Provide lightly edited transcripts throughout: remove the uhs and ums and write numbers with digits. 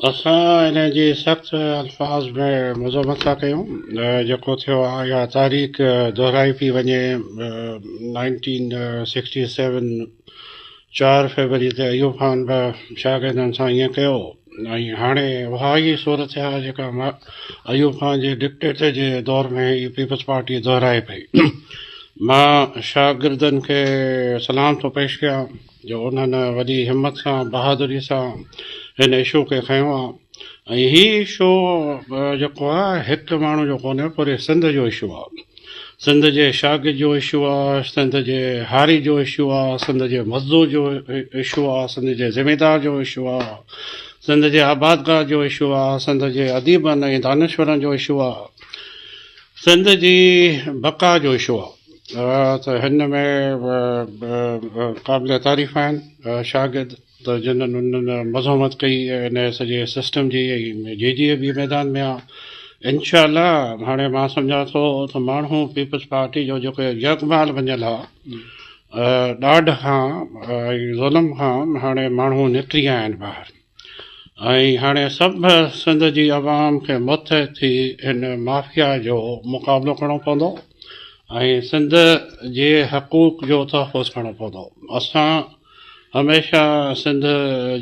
اسان ان جي سخت الفاظ ۾ مذمت ٿا ڪيون جيڪو ٿيو آهي اها تاريخ دهرائي پئي وڃي. 1967 4 فيبروري تي ايوب خان به شاگردن سان ائين ڪيو ۽ هاڻي اها ئي صورتحال جيڪا ايوب خان جي ڊڪٽيٽر جي دور ۾ هئي پيپلز پارٽي دهرائي پئي. مان شاگردن کي سلام ٿو پيش ڪيان. جو انهن وڏي همت سان بهادري سان هن اشو کي کنيو آ ۽ هي اشو جيڪو آ هڪ ماڻهو جو ڪونهي پوري سنڌ جو اشو آ سنڌ جي شاگرد جو اشو آ سنڌ جي هاري جو اشو آ سنڌ جي مزدور جو اشو آ سنڌ جي زميندار جو اشو آ سنڌ جي آبادگار جو اشو آ سنڌ جي اديبن ۽ دانشورن جو اشو آ سنڌ جي بقا جو اشو آ. ته هن ۾ قابل تعريف آهن شاگرد ته جنھن انھن مزاحمت ڪئي ان سڄي سسٽم جي ۽ جي ڊي اي به ميدان ۾ آ انشاء الله هاڻي مان سمجهان ٿو ته ماڻهو پيپلز پارٽي جو جيڪو يرغمال بنيل آ ڏاڍ کان ۽ ظلم کان هاڻي ماڻهو نڪري آيا آهن ٻاهر. ۽ هاڻي سڀ سنڌ جي عوام کي متحد ٿي هن مافيا جو مقابلو ڪرڻو پوندو ۽ سنڌ جي حقوق جو تحفظ ڪرڻو پوندو. اسان هميشه سنڌ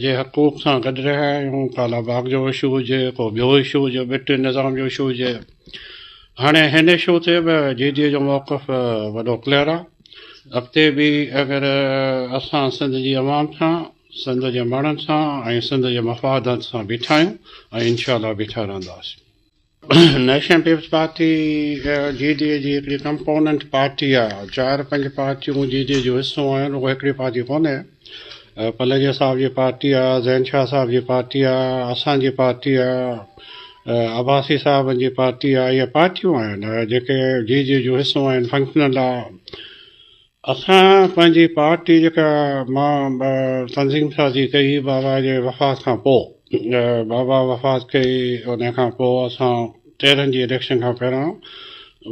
جي حقوق سان گڏ رهيا آهيون، ڪالا باغ جو اشو هجي، ڪو ٻيو اشو هجي، ٻٽ نظام جو اشو هجي، هاڻي هن اشو تي به جي ڊي اي جو موقف وڏو ڪليئر آهي. اڳتي به اگر اسان سنڌ جي عوام سان سنڌ جي ماڻهن سان ۽ سنڌ جي مفادن سان بيٺا آهيون ۽ انشاء الله بيٺا رهنداسين. National peoples party G D A جي هڪڙي ڪمپوننٽ پارٽي آهي، چار پنج پارٽيون جي ڊي اي جو حصو آهن، رڳو هڪڙي پارٽي ڪونهي. پليجي صاحب جي پارٽي آهي، زين شاهه صاحب جي پارٽي آهي، اسان جي پارٽي آهي، عباسي صاحبن جي پارٽي آهي، اهي پارٽيون آهن جيڪي جي ڊي اي جو حصو آهن، فنڪشنل آهي. اسان پنهنجي پارٽي جيڪا مان تنظيم سازي ڪئي بابا جي وفات کان پوء بابا وفات ڪئي ان کان پوء اسان 13 جي اليڪشن کان پهريان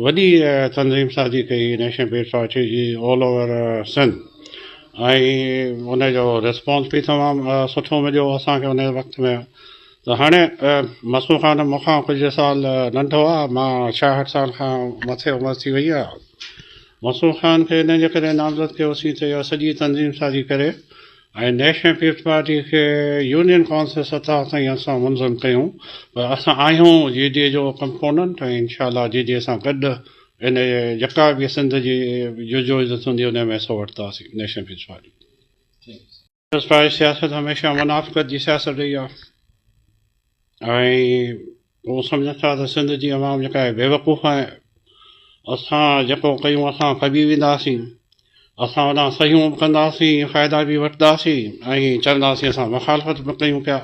وڏي تنظيم سازي ڪئي نيشنل پيپلز پارٽي جي آل اوور سنڌ ۽ ان جو رسپانس به تمام سٺو مليو اسان کي ان وقت ۾ ته هاڻي مسو خان مون کان ڪجهه سال ننڍو آهي مان 66 سال کان مٿي عمر ٿي وئي آهي منصور خان کي ان جي ڪري نامزد ڪيوسين ته اها سڄي تنظيم سازي ڪري ۽ نيشنل پيپلز پارٽي کي يونين ڪائونسل سطح تائين اسان منظم ڪيون پر اسان آهيون جي ڊي اي جو ڪمپوننٽ ۽ انشاء الله جي ڊي اي سان گڏ ان جيڪا به سنڌ جي جدوجهد هوندي ان ۾ حصو وٺنداسين national peoples party. Peoples party سياست هميشه منافقت جي سياست رهي آهي ۽ هو سمجهن ٿا ته سنڌ جي عوام جيڪا آهي بيوقوف آهي اسان جيڪو ڪيون اسان ڦٻي وينداسين اسان هوڏانهن صحيحون به ڪنداسين فائدا به وٺنداسين ۽ چونداسين اسان مخالفت به ڪيون پيا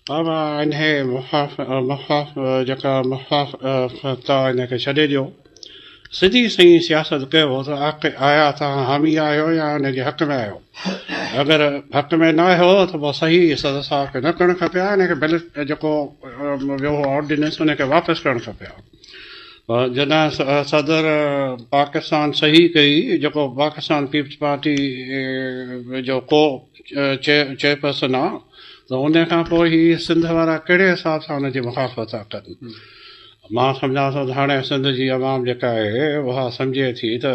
بابا انهي جيڪا مخالفت آهي ان کي ڇڏي ڏيو سڌي سنئين سياست ڪيو ته آيا توهان حامي آهيو يا ان جي حق ۾ آهيو اگر حق ۾ نه آهيو ته پوء صحيح صدر صاحب کي نه ڪرڻ کپي ها ان کي بل جيڪو ويو هو آرڊيننس ان کي واپس ڪرڻ کپي ها پر جڏهن صدر پاڪستان صحيح ڪئي جيڪو پاڪستان پيپلز پارٽي جو ڪو چيئرپرسن آ ته ان کان پوء هي سنڌ وارا ڪهڙي حساب سان ان جي مخالفت ٿا ڪن مان سمجهان ٿو ته هاڻي سنڌ جي عوام جيڪا آهي اها سمجهي ٿي ته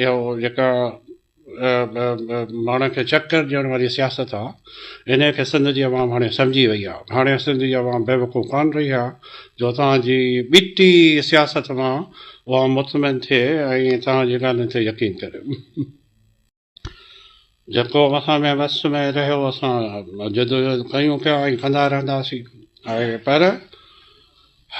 اهو جيڪا ماڻهن کي چڪر ڏيڻ واري سياست آهي ان کي سنڌ جي عوام هاڻي سمجهي وئي آهي هاڻي سنڌ جي عوام بيوقوف ڪانه رهي آهي جو توهان جي ٻٽي سياست مان اها مطمئن ٿئي ۽ توهان جي ڳالهين تي يقين ڪري. جيڪو اسان ۾ وس ۾ رهيو اسان جدوجهد ڪيون پيا ۽ ڪندا رهنداسين ۽ پر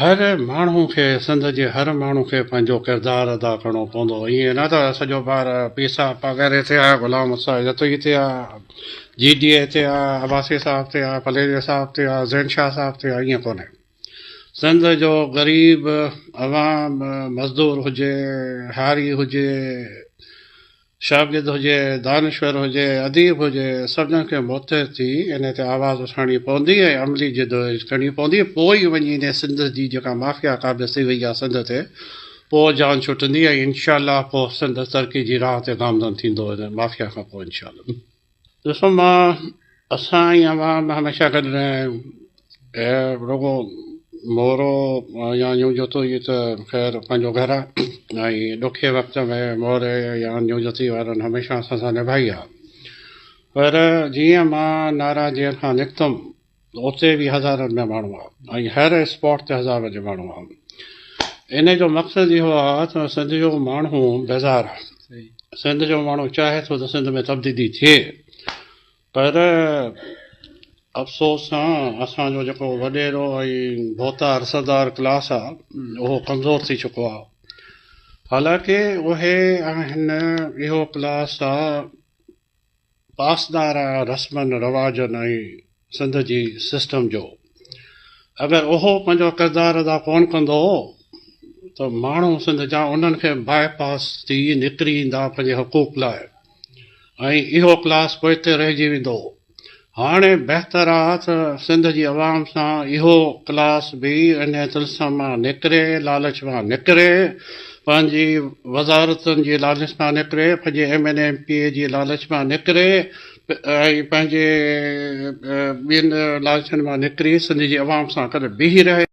هر ماڻهو کي سنڌ جي هر ماڻهو کي پنهنجو ڪردار ادا ڪرڻو پوندو ائين نه ته سڄو بار پير صاحب پاڳاري تي آهي غلام حسين جتوئي تي آهي جي ڊي اي تي آهي عباسي صاحب تي آهي پليجي صاحب تي آهي زين شاهه صاحب تي آهي ائين ڪونهي سنڌ جو غريب عوام مزدور هجي هاري هجي شاگرد هجي، دانشور هجي، اديب هجي، سڀني کي متحد ٿي ان تي آواز اٿارڻي پوندي ۽ عملي جدوجهد ڪرڻي پوندي، پوء ئي وڃي انهي سنڌ جي جيڪا مافيا قابض ٿي وئي آهي سنڌ تي، پوء جان ڇٽندي ۽ انشاء الله پوء سنڌ ترقي جي راهه تي گامزن ٿيندو ان مافيا کان پوء انشاء الله. ڏسو مان اسان ۽ عوام هميشه گڏ رهيا آهيون ۽ رڳو مورو يا نيو جتوئي ته خير پنهنجو گهر آهي ۽ ڏکي وقت ۾ موري يا نيو جتوئي وارن هميشه اسان سان نڀائي آهي پر جيئن مان نارا جيل کان نڪتم ته اتي به هزارن ۾ ماڻهو هئا ۽ هر اسپاٽ تي هزارن جي ماڻهو هئا ان جو مقصد اهو آهي ته سنڌ جو ماڻهو بيزار آهي سنڌ جو ماڻهو چاهي ٿو ته سنڌ ۾ تبديلي ٿئي پر افسوس سان اسان جو جيڪو وڏيرو ۽ ڀوتار سردار ڪلاس آهي اهو ڪمزور ٿي چڪو آهي حالانڪه اهي آهن اهو ڪلاس آهي پاسدار آ رسمن رواجن ۽ سنڌ جي سسٽم جو اگر اهو پنهنجو ڪردار ادا ڪون ڪندو ته ماڻهو سنڌ جا انهن کي باء پاس ٿي نڪري ايندا پنهنجي حقوق لاء ۽ اهو ڪلاس پوئتي رهجي ويندو. هاڻي بهتر آ ته سنڌ جي عوام سان اهو ڪلاس به انهي طلسم مان نڪري، لالچ مان نڪري، پنهنجي وزارتن جي لالچ مان نڪري، پنهنجي M N A M P A جي لالچ مان نڪري ۽ پنهنجي ٻين لالچن مان نڪري سنڌ جي عوام سان گڏ بيهي رهي.